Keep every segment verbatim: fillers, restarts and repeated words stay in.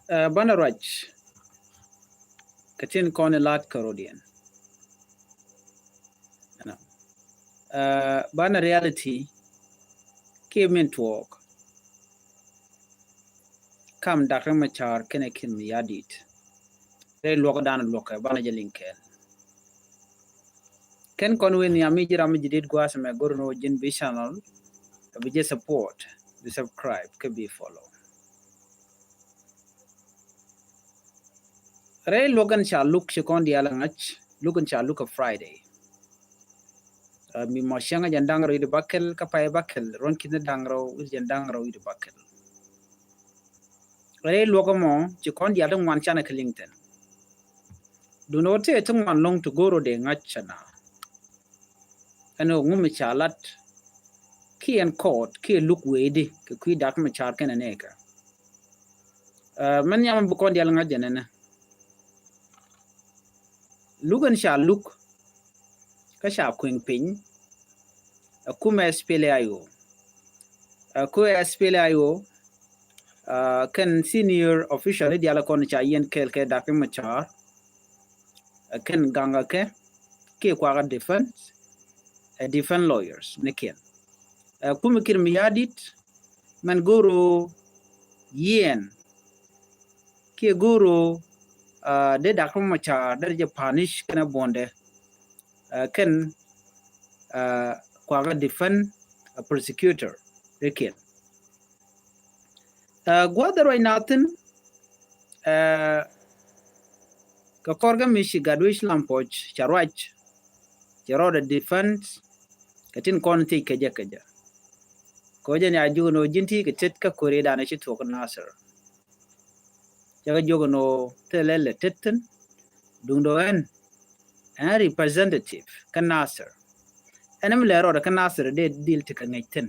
Ɛ, banɛ ruac kɛ tin kɔn ilat kɛ rɔdiɛn. Ɛnɔ. Ɛ, banɛ reality kiɛ min tuɔɔk. Kam Dak Riɛk Macar kɛnɛ Kiir Mayardit. Rɛy luɔk dan luɔkɛ banɛ jɛ liŋ kɛɛl. Kɛn kɔn wen nhiam mi ji̱ ram mi ji̱ dit gua̱a̱th mɛ go̱r ni wä ji̱n bi channel. Bi jɛ support, bi subscribe kɛ bi follow. Rɛy luɔk ɛn ca luk ci kɔn diaal ŋa̱c, luk ɛn ca luk ɛ Friday. Ɛ, mi mɔ cäŋ jɛn da̱ŋ rɛw i̱ di bäkɛl kä pay bäkɛl ruɔ̱n ki̱n da̱ŋ rɛw i̱ jɛn da̱ŋ rɛw i̱ di bäkɛl. Rɛy luɔk ɛmɔ ci kɔn diaal ti ŋuan canɛ kɛ liŋ thin. Duundɛ wä tëë ti ŋuan lɔ̱ŋ ti go̱o̱r rɔ dee ŋa̱c cɛ na. Ɛn ɣöö ŋu mi ca lat kiɛ ɛn kɔɔt kiɛ luk weedi kɛ kui̱ Dak Macar kɛnɛ nɛɛkɛ. Ɛ, mɛn nhiam bi kɔn diaal ŋa̱c jɛ nɛnɛ. Luk ɛn ca luk kä ca kueŋ piny. Ɛ kumɛ S P L A I O. Ɛ kumɛ S P L A I O, ɛ, kɛn senior official i̱ diaal kɔn ca yiɛn kɛɛl kɛ Dak Macar. Ɛ kɛn gaŋ ɛ kɛ kiɛ kuakä defense, ɛ defense lawyers ni kiɛn. Ɛ kumɛ Kiir Mayardit mɛn go̱o̱r rɔ yiɛn kiɛ go̱o̱r rɔ, ɛ, dee Dak Macar dee jɛ punish kɛnɛ buɔndɛ. Ɛ kɛn, ɛ, kuakä defense, ɛ prosecutor ri kiɛn. Ɛ, gua̱a̱th ruac na thi̱n, ɛ, kɛ kɔr kä mi ci gat wi̱c Lam Puɔc ca ruac, cɛ rɔɔdɛ defense kɛ tin kɔn thiec kɛ jɛ kɛ jɛ. Kɛ jɛ ni a ji̱ kɛ nɔ ji̱n ti kɛ tet kä ko̱ri danɛ ci thuɔk Nasir. Cɛ kɛ jiök ɛn ɣöö thilɛ lɛ tet thi̱n duundɛ ɛn, ɛn representative kä Nasir. Ɛn mi lɛ rɔɔdɛ kä Nasir dee dhil ti kɛ ŋäc thi̱n.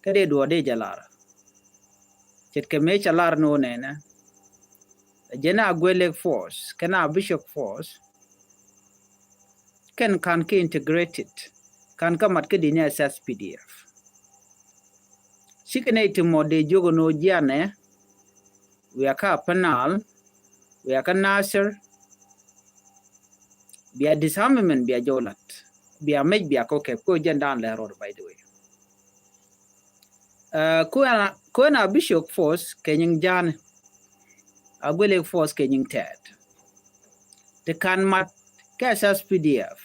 Kä dee duɔɔr dee jɛ lar. Ce̱tkɛ mëë cɛ lar ni ɣöö nɛnɛ jɛn a Aguelek force kɛn a Bishop force kɛn ka̱n kɛ integrated, ka̱n kä mat kä di̱t ni S S P D F. Cikɛ nɛy ti mɔ dee jiök ɛn ɣöö jianɛ wiaa kä Upper Nile, wiaa kä Nasir, bia disarmament bia jɔw lat, bia mec bia kɔ kɛp kɛ jɛn dan lɛ rɔɔd, by the way. Ɛ, kuɛn a, kuɛn a Bishop force kɛ nyiŋ ja̱a̱n, Aguelek force kɛ nyiŋ tɛɛt. Ti ka̱n mat kɛ S S P D F.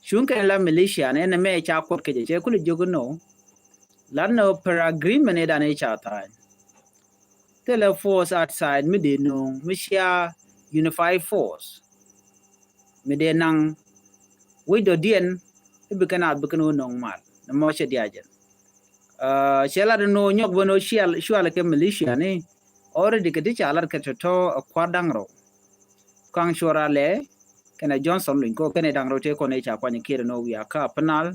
Cuŋ kɛn la militia ni ɛn mɛ ca kuɔt kɛ jɛ cɛ kulɛ jiök ni ɣöö lat ni ɣöö per agreement ëë dan ëë ca tha̱a̱ny. Thilɛ force outside mi dee nööŋ mi cia unified force mi dee naŋ wec dɔ̱diɛn i̱ bi kɛn a bi kɛn ɣöö nööŋ mal ni mɔ cɛ diaacɛ. Ɛ, cɛ lat ni ɣöö nyɔk ben ɣöö cual, cual kɛ militia ni already kɛ ti ca lat kɛ tɔ̱tɔ̱ ɛ kua̱r da̱ŋ rɛw. Kaŋ cuɔr a lɛ kɛnɛ Johnson Luny kɔ kɛnɛ da̱ŋ rɛw tëë kɔn ëë ca kuany kiɛt ni ɣöö wiaa kä Upper Nile,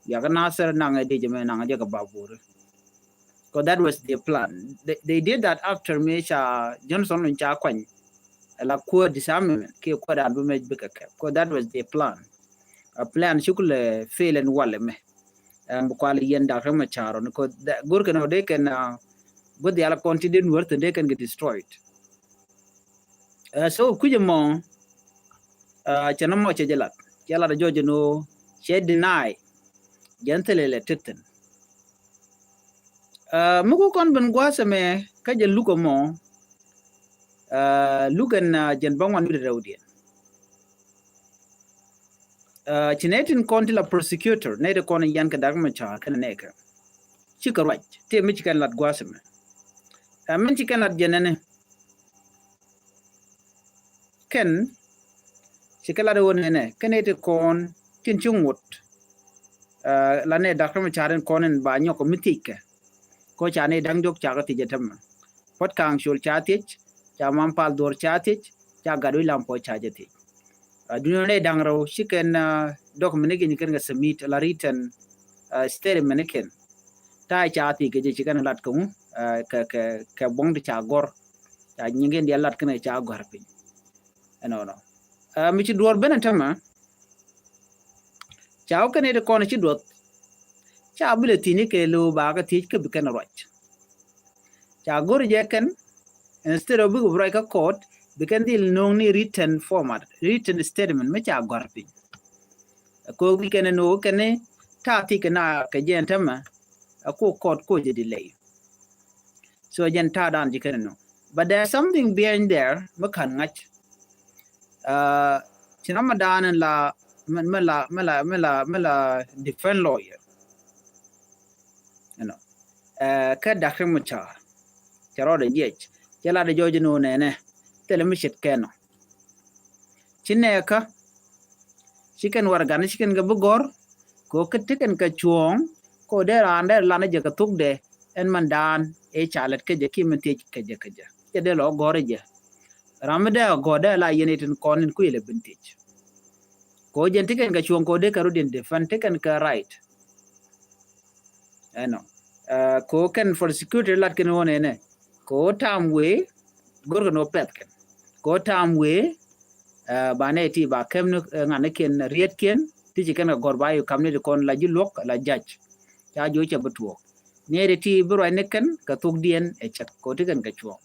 wiaa kä Nasir, naŋ ɛ dee jɛ mɛ naŋ ɛ jɛ kɛ babur. 'Cause that was their plan. They, they did that after mi ca Johnson Luny ca kuany. Ɛ la kuäär disarmament kiɛ kuäär an bi mec bikɛ kɛp. 'Cause that was their plan. A plan cukulɛ fail ɛn walɛ mɛ. Ɛn bi kual yɛn Dak Riɛk Macar ɔn. 'Cause that, go̱rkɛ nɔ dee kɛn, ɛ, gua̱th diaal kɔn ti den wär thi̱n dee kɛn kɛ destroyed. Ɛ, so kui̱c ɛmɔ, ɛ, cɛ nɔmɔ cɛ jɛ lat. Cɛ lat jɔc ɛn ɣöö cɛ deny. Jɛn thilɛ lɛ tethin. Ɛ, mi ku kɔn ben gua̱a̱th ɛmɛ kä jɛ luk ɛmɔ, ɛ, luk ɛn, ɛ, jɛn bäŋuan wi̱cdɛ rɛwdiɛn. Ɛ, ci nɛy tin kɔn ti la prosecutor, nɛy ti kɔn yɛn kɛ Dak Macar kɛnɛ nɛɛkɛ. Cikɛ ruac, tëë mi ci kɛn lat gua̱a̱th ɛmɛ. Ɛ, min ci kɛn lat jɛ nɛnɛ. Kɛn, ci kɛ lat ɣöö nɛnɛ, kɛn nɛy ti kɔn tin ci ŋot. Ɛ, la nɛ Dak Riɛk Macar in kɔn in ba nyɔk mi thiec kɛ. Kɔ ca nɛy da̱ŋ diɔ̱k ca kɛ thiec ɛ tämɛ. Puɔt Kaŋ Col ca thiec, ca Mam Pal Dhuɔr ca thiec, ca Gatwec Lam Puɔc ca jɛ thiec. Ɛ, duundɛ nɛy da̱ŋ rɛw ci kɛn, ɛ, document ni kɛn kɛn kɛ submit la written, ɛ, statement ni kɛn. Ta̱a̱ ca thiec kɛ jɛ ci kɛn lat kɛ ŋu, ɛ, kɛ, kɛ, kɛ buɔ̱ŋ ti ca gɔ̱r. Ca nyiŋ kɛn diaal lat kɛn kɛ ca gɔ̱r piny. Ɛnɔnɔ. Ɛ, mi ci duɔ̱ɔ̱r ben ɛ tämɛ. Ca wä kɛn iti kɔn ci duɔth. Ca bi lɛ thi̱n ikɛ lo̱o̱ ba kɛ thiec kä bi kɛn ruac. Ca go̱r jɛ kɛn. Instead of bikɛ bi ruac kä court, bi kɛn dhil no̱o̱ŋ ni written format, written statement mi ca gɔ̱r piny. Ko̱ bi kɛn ni no̱o̱ŋ kɛn ni ta̱a̱ thik kɛ na kɛ jɛn tämɛ. A ko̱ court ko̱ jɛ delay. So jɛn ta̱a̱ dan ji̱ kɛn ni no̱o̱ŋ. But there's something behind there mi ka̱n ŋa̱c. Ci na ma dan in la mi la mi la mi la mi la defense lawyer. You know, kɛ Doctor Machar cɛ rɔɔdɛ jiɛc cɛ la dɛ jɔɔc ni wä nɛnɛ thilɛ mi ce̱tkɛ nɔ. Ci nɛɛkä ci kɛn warɛgani ci kɛn kɛ bi gɔ̱r. Kɛ ɣöö kä ti kɛn kɛ cuɔ̱ɔ̱ŋ kɛ ɣöö dee raan dee lan jɛ kɛ thokdɛ. Ɛn man daan ëë ca lät kä jɛ kiɛ min thiec kä jɛ kä jɛ cɛ dee lɔ gɔ̱r jɛ. Ram mi dee a gɔ̱r dee la yɛn itin kɔn in kuilɛ bin thiec. Kɛ ɣöö jɛn ti kɛn kɛ cuɔ̱ɔ̱ŋ kɛ ɣöö dee kɛ rut in defend ti kɛn kɛ right. Ɛnɔ kɛ ɣöö kɛn for security lat kɛn ɣöö nɛnɛ kɛ ɣöö tam wee go̱r kɛn ɣöö pɛth kɛn kɛ ɣöö tam wee. Ba nɛ ti ba kɛm ni ŋa̱n ni kiɛn riet kiɛn ti ci kɛn kɛ gɔ̱r ba yu kam ni ti kɔn la ji̱ luɔ̱k la jac. Ca ji̱ wä cɛ bi tuɔɔk ni ti ti bi ruac ni kɛn kɛ thok diɛn ɛ cɛk kɛ ɣöö ti kɛn kɛ cuɔ̱ɔ̱ŋ.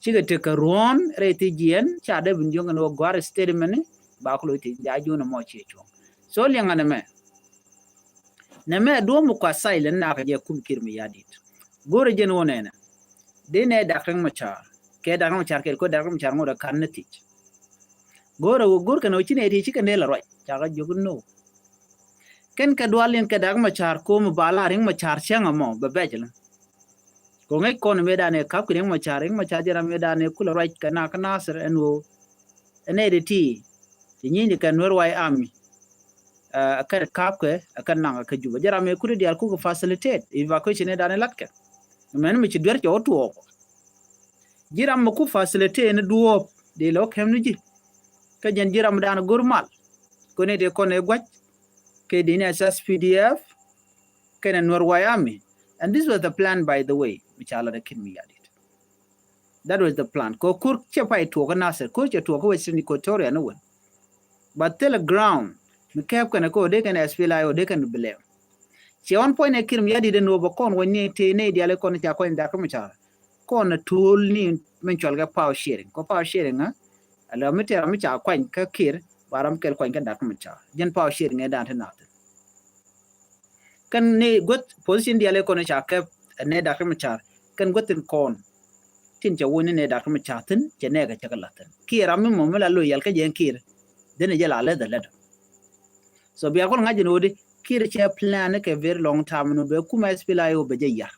Cikɛ tekɛ ruɔ̱ɔ̱n rɛy thiec jiɛn ca dee bin jiɔ̱ŋ kɛn ɣöö gɔ̱a̱r statement ni ba ku loc thiec ja ji̱ wä ni mɔ ciɛ cuɔ̱ɔ̱ŋ. So liɛŋɛ ni mɛ. Nɛ mɛ duɔ̱ɔ̱m mi kua silent nakɛ jɛ kum Kiir Mayardit. Go̱rɛ jɛn wä nɛnɛ dee nɛ Doctor Machar kɛ Doctor Machar kɛ kɔ Doctor Machar ŋot ɛ kan ni thiec. Go̱rɛ wä go̱r kɛn wä ci nɛ thiec ci kɛn dee la ruac cakɛ jiök ni no. Kɛn kɛ dual in kɛ Doctor Machar ko̱o̱m ba la Riek Machar cäŋ ɛmɔ bɛ bɛc lä. Kɛ ŋäc kɔn mëëdan ɛ kap kɛ Riek Machar, Riek Machar jɛ ram mëëdan ɛ kulɛ ruac kɛ nak kä Nasir ɛn ɣöö ɛn nɛy ti ti ti nyieny kɛ Nuer White Army. Ɛ kɛn kap kɛ ɛ kɛn naŋ kä Juba jɛ ram ɛ kut diaal kukɛ facilitate evacuation ɛ dan ɛ latkɛ. Mɛn mi ci duer cɛ wä tuɔɔk. Ji̱ ram mi ku facilitate ni duɔɔp dee lɛ wä kɛm ni ji̱. Kä jɛn ji̱ ram dan go̱r mal kɔn ɛ dee kɔn ɛ gua̱c kɛ dee ni S S P D F kɛnɛ Nuer White Army. And this was the plan, by the way, mi ca lat ɛ Kiir Mayardit. That was the plan. Kɛ kur cɛ pay tuɔɔk kä Nasir, kur cɛ tuɔɔk kä Western Equatoria ni wen. But thilɛ ground mi kɛp kɛn kä dee kɛn S P L A I O dee kɛn bi lɛm. Cɛ ɣän puɔ̱ny ɛ Kiir Mayardit ɛn ɣöö bɛ kɔn wä ni tëë nɛy diaal kɔn ca kuany Doctor Machar. Kɔn ɛ tuul ni min cɔal kɛ power sharing. Kɔ power sharing ɛ lɛ mi tɛɛr ram mi ca kuany kä Kiir ba ram kɛl kuany kä Doctor Machar. Jɛn power sharing ɛ dan ti nath. Kɛn ni guäth position diaal ɛ kɔn ca kɛp ɛ nɛ Doctor Machar kɛn guäth tin kɔn. Tin cɛ wuni nɛ Doctor Machar thin cɛ nɛ kɛ cɛ kɛ lath thin kiɛ ram mi mɔ mi la loyal kä jɛ Kiir. Dhin ɛ jɛ la leth ɛ leth. So bia kɔn ŋa̱c jɛ ni wä di Kiir cɛ plan kɛ very long time ni bɛ kum S P L A I O bɛ jɛ yar.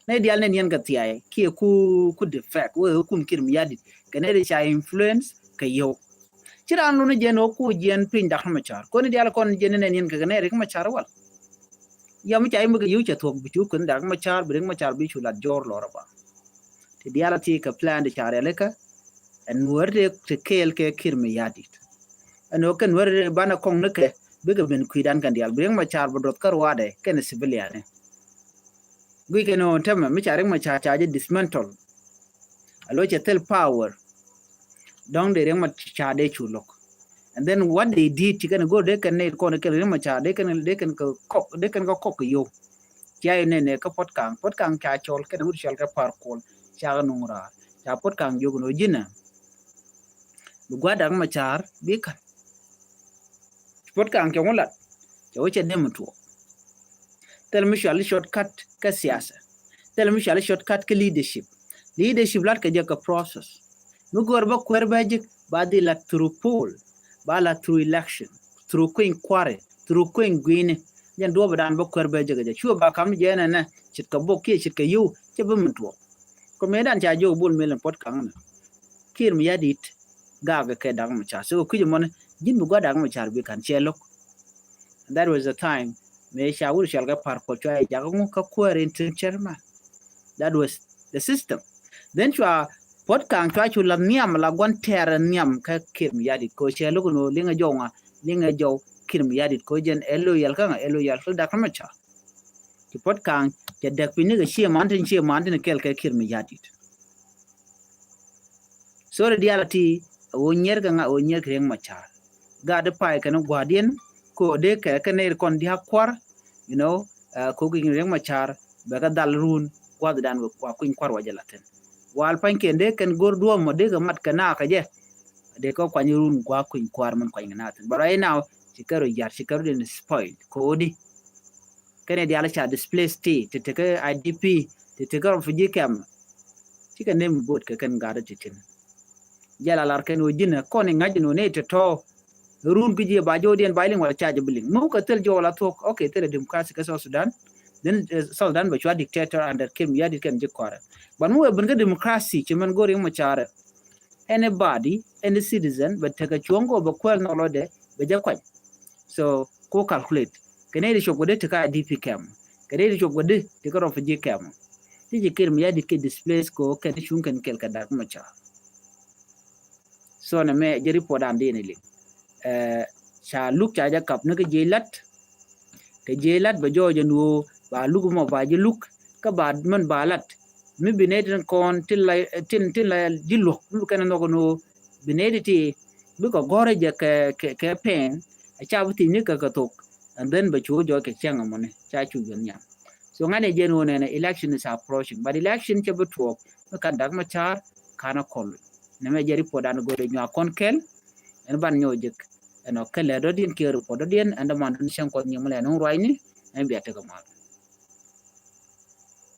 Nɛ diaal nɛ niɛn kɛ thiay kiɛ ku ku defect wee kum Kiir Mayardit kɛ nɛ di ca influence kɛ yio̱w. Ci raan luni jɛn wä ku jiɛn piny Doctor Machar kɔn diaal kɔn jɛn nɛ niɛn kɛ kɛ nɛ Riek Machar wal. Yam ca imɛ kɛ yio̱w cɛ thuɔk bi cu kɔn Doctor Machar bi Riek Machar bi cu lat jɔr lɔr ba. Ti diaal ti kɛ plan di ca rialikä. Ɛn wär ti ti kɛɛl kɛ Kiir Mayardit. Ɛn wä kɛn wär ti banɛ kɔŋ ni kɛ bikɛ ben kui̱dan kɛn diaal bi Riek Machar bi droth kä ruadɛ kɛn civilian ni. Guic kɛn ɣöö tämɛ mi ca Riek Machar ca jɛ dismantle. A lo̱c cɛ thil power. Dɔ̱ŋ dee Riek Machar dee cu lo̱k. And then what they did ci kɛn go̱r dee kɛn nɛy kɔn kɛl Riek Machar dee kɛn dee kɛn kɛ kɔk dee kɛn kɛ kɔk kɛ yio̱w. Cia yɛ nɛnɛ kä Puɔt Kaŋ Puɔt Kaŋ ca cɔl kɛn wut cɔl kɛ Par Kuɔl ca kɛ nuŋ raar ca Puɔt Kaŋ jiök ni ɣöö ji̱n ɛ. Bi gua̱a̱r Doctor Machar bi ka̱n. Puɔt Kaŋ cɛ ŋu lat cɛ wä cɛ dee mi tuɔɔk. Thil mi cuali shortcut kä siasa. Thil mi cuali shortcut kä leadership. Leadership lat kɛ jɛ kɛ process. Mi gör bä kuer bä jik ba dhi lat through poll. Ba lat through election. Through kueny kuari. Through kueny guini. Jɛn duɔp dan bä kuer bä jik jɛ cuɛ ba kam jɛ nɛ nɛ cit kɛ bok kiɛ cit kɛ yio̱w cɛ bä mi tuɔɔk. Kɔ mëë dan ca jiök Bol Mel in Puɔt Kaŋ nɛ. Kiir Mayardit gak kɛ Doctor Machar. So kui̱c mɔni ji̱n bi gua̱a̱r Doctor Machar bi ka̱n cɛ lo̱k. That was the time mëë ca wut cɔal kɛ Par Kuɔl cua jak ŋu kä kuäär interim chairman. That was the system. Then cua Puɔt Kaŋ cua cu la nhiam la gua̱n tɛɛr nhiam kä Kiir Mayardit kɛ cɛ lo̱k ni liŋɛ jɔw ŋa liŋɛ jɔw Kiir Mayardit kɛ jɛn ɛ loyal kä ŋa ɛ loyal kä Doctor Machar. Ci Puɔt Kaŋ cɛ dɛk piny ni kɛ cie man tin cie man tin kɛl kɛ Kiir Mayardit. Sorry diaal ti a ɣöö nyier kɛ ŋa a ɣöö nyier kɛ Riek Machar. Gat di pay kɛn gua̱diɛn ko dee kɛ kɛ ner kɔn dia̱k kuar. You know, ko kɛ Riek Machar bɛ kɛ dhal run gua̱dhi dan wek kua kuny kuar wa jɛ la thin. Wal pa̱nykiɛn dee kɛn go̱r duɔ̱ɔ̱m mɔ dee kɛ mat kɛ naak kɛ jɛ. Dee kɛ kuany run gua̱a̱k kui̱ny kua̱r min kuany kɛ naak thin. But right now, ci kɛ rɔ yar, ci kɛ rɔ den spoil. Kɛ ɣöö di? Kɛn i̱ diaal ca displace ti, ti ti kɛ I D P, ti ti kɛ refugee camp. Cikɛ nem bot kɛ kɛn gat ti tin. Jɛ la lar kɛn ɣöö ji̱n ɛ kɔn i̱ ŋa̱c in ɣöö ni ti tɔ̱. Run ki ji̱ ba jɔw diɛn ba iliŋ wala ca jɛ bi liŋ. Mi wukɛ thil jɔw la thuɔ̱k, okay, thil ɛ democracy kɛ South Sudan. Then, eh, South Sudan bɛ cua dictator under Kiir Mayardit kɛn ji̱ kɔrɛ. But mi wee ben kä democracy ci mɛn go̱r i̱ mɔ carɛ. Anybody, any citizen, bɛ tekɛ cuɔ̱ŋ kɛ bɛ kuɛl nɔlɔdɛ, bɛ jɛ kuany. So, ko calculate. Kɛ nɛy ti cop kɛ dee ti kä I D P camp. Kɛ nɛy ti cop kɛ dee ti kä refugee camp. Ti ji̱ Kiir Mayardit kɛ displace ko kɛn cuŋ kɛn kɛl kɛ Dak Machar. So nɛ mɛ jɛ report an diɛn ili. Ɛ, ca luk ca jɛ kap ni kɛ jiɛ lat. Kɛ jiɛ lat bɛ jɔɔc ɛn ɣöö ba luk mɔ ba ji̱ luk. Kä ba mɛn ba lat. Mi bi nɛy tin kɔn tin la, tin, tin la ji̱ luɔ̱k. Mi bi kɛn nhɔk ɛn ɣöö bi nɛy ti ti bikɛ gɔ̱rä jɛ kɛ, kɛ, kɛ pɛn. Ɛ ca bi thiec ni kɛ kɛ thok. And then bɛ cu jɔɔc kɛ cäŋ ɛmɔni. Ca cu jɛ nhiam. So ŋa̱n ɛ jɛn ɣöö nɛnɛ election is approaching. But election cɛ bi tuɔɔk. Mi kan Dak Machar kan a kɔl. Nɛ mɛ jɛ report an go̱o̱r ɛ nyuak kɔn kɛl. Ɛn ban nyɔɔ jek. Ɛn ɔ kɛl ɛ dɔ̱diɛn kiɛ report dɔ̱diɛn. Ɛn däman dun cäŋ kɔn nyiemä lɛ ɛn ɣöö ruacni. Ɛn bia tekɛ mal.